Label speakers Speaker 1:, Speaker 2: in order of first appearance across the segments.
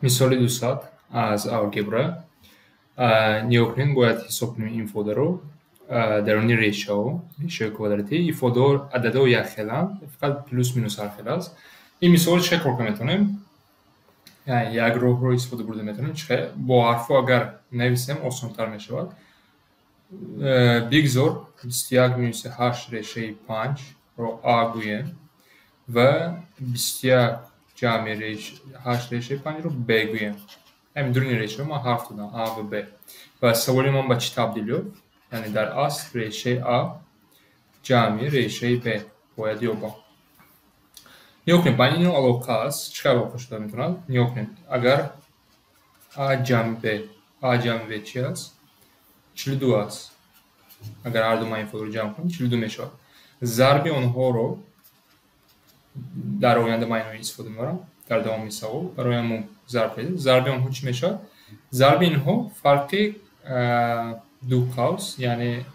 Speaker 1: Мисоли 200 аз алгебра. Нигоҳ кунед, бояд ҳисоб кунем ифодаро даруни решаҳо, решаҳои квадратӣ. Ифодаҳо ададҳо якхеланд, фақат плюс минус ҳархел аст. Ин мисолро чӣ хел кор карда метавонем? Як роҳро истифода бурда метавонем. Чӣ хел? Бо ҳарфҳо агар нависем, осонтар мешавад. Бигзор 21 минуси 8 решаи 5-ро а гӯем ва 21 ҷамъи 8 решаи 5-ро б гӯем. Ҳамин дуруни решаҳо ман ҳарф додам а ва б. Ва саволи ман ба чӣ табдил ёфт? Яъне дар асл решаи а ҷамъи решаи б бояд ёбам. Нигоҳ кунед, байни инҳо алоқа аст. Чӣ хел алоқа шуда метавонад? Нигоҳ кунед, агар а ҷамъи б, а ҷамъи б чӣ аст? 42 аст. Агар ҳарду ман ифодаро ҷамъ кунам, 42 мешавад. Зарби онҳоро дар оянда ман инҳоро истифода мебарам дар давоми савол. Барои ҳамон зарб кардем. Зарби онҳо чӣ мешавад? Зарби инҳо фарқи ду қавс, яъне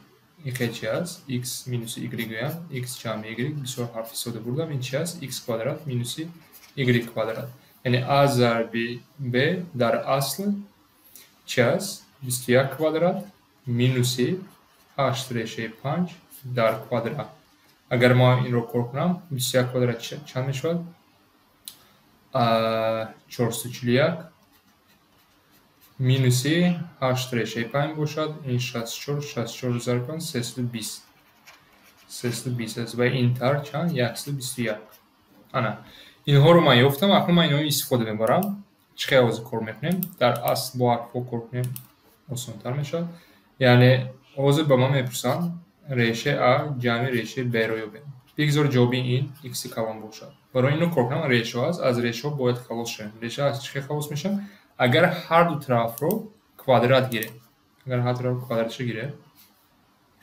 Speaker 1: ин хел чи аст? X минуси y гӯям, x ҷамъи y, бисёр ҳарф истифода бурдам. Ин чи аст? X квадрат минуси y квадрат. Яъне а зарби б дар асл чи аст? 21 квадрат минуси 8 решаи 5 дар квадрат. Агар ман инро кор кунам, 21 квадрат чанд мешавад? 441 минуси 8 решаи 5 бошад, ин 64, 64 зарб кун 320. 320 аст ва ин тарҳ чанд? 121. Ана, инҳоро ман ёфтам, акнун ман инҳоро истифода мебарам. Чӣ хел ҳозир кор мекунем? Дар асл бо ҳарфҳо кор кунем, осонтар мешавад. Яъне ҳозир ба ман мепурсанд решаи а ҷамъи решаи б-ро ёбем. Бигзор ҷавоби ин икси калон бошад. Барои инро кор кунам, решаҳо аст, аз решаҳо бояд халос шавем. Реша аз чӣ хел халос мешавад? Агар ҳарду тарафро квадрат гирем. Агар ҳар тарафро квадратша гирем,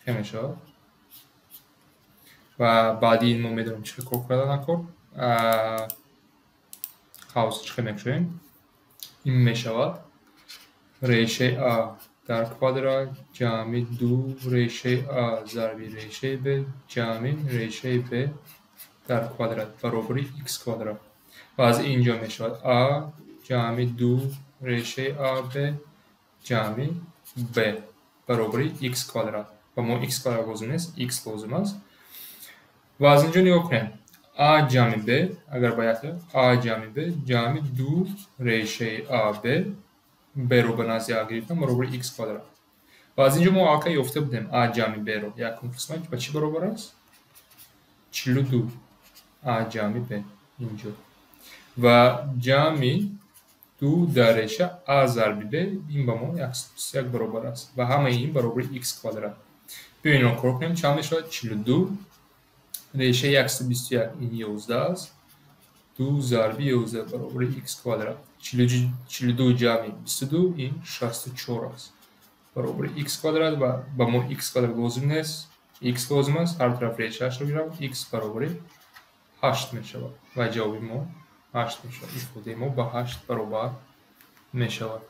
Speaker 1: хел мешавад. Ва баъди ин мо медонем чӣ хел кор кардан кор. Қавс чӣ хел мекушоем? Ин мешавад решаи а дар квадрат ҷамъи ду решаи а зарби решаи б ҷамъи решаи б дар квадрат баробари х квадрат. Ва аз ин ҷо мешавад а ҷамъи ду решаи аб ҷамъи б баробари х квадрат. Ва мо х квадрат лозим нест, х лозим аст. Ва аз ин ҷо нигоҳ кунем. А ҷамъи б, агар ба як а ҷамъи б ҷамъи ду решаи аб, б-ро ба назди а гирифтам, баробари х квадрат. Ва аз ин ҷо мо аллакай ёфта будем а ҷамъи б-ро. Якум қисмат ба чӣ баробар аст? 42 а ҷамъи б инҷо. Ва ҷамъи ду дар реша а зарби б, ин ба мо 121 баробар аст. Ва ҳамаи ин баробари х квадрат. Биёед инро кор кунем, чанд мешавад? 42 решаи 121 ин 11 аст. 2 зарби 11 баробари х квадрат. 42 ҷамъи 22 ин 64 аст. Баробари х квадрат ва ба мо х квадрат лозим нест, х лозим аст. Ҳар тараф решаашро гирам, х баробари 8 мешавад. Ва ҷавоби мо 8 мешавад. Ифодаи мо ба 8 баробар мешавад.